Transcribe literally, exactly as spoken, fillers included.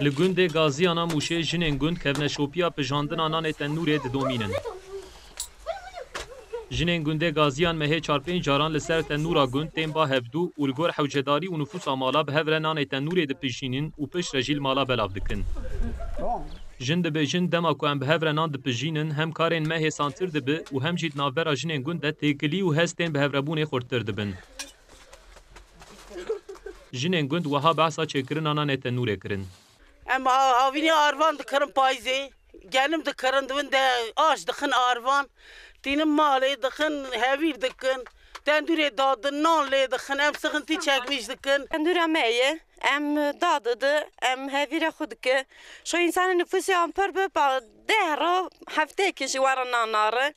Li gundê Gaziyan a Mûşê jinên gund kevneşopiya pijandina nanê tenûrê didomînin. Jinên gundê Gaziyan mehê çar pênc caran li ser tenûra gund tên ba hevdû û li gor hewcedarî û nifûsa mala bi hev re nanê tenûrê dipijînin û piştre jî li mala belav dikin. Jin dibêjin, dema ku em bi hev re nan dipijînin, hem karên me hêsantir dibe û hem jî di navbera jinên gund de têkilî û hestên bi hevrebûnê xurttir dibin. Jinên gund wiha behsa çêkirina nanê tenûrê kirin. Em a-, havînî arvan dikirin payîzê. Genim dikirin, di win de aş dixin arvan. Tînin malê dixin, hevîr dikin. Tendûrê dadin, nan lê dixin. Em sixintî çekmîş dikin. Tendûra me ye. Em dadidi, em hevîra xwe dike. Şo însanê nifûsê an pir bi, pa deh ro hefteyekê jî were nan nare.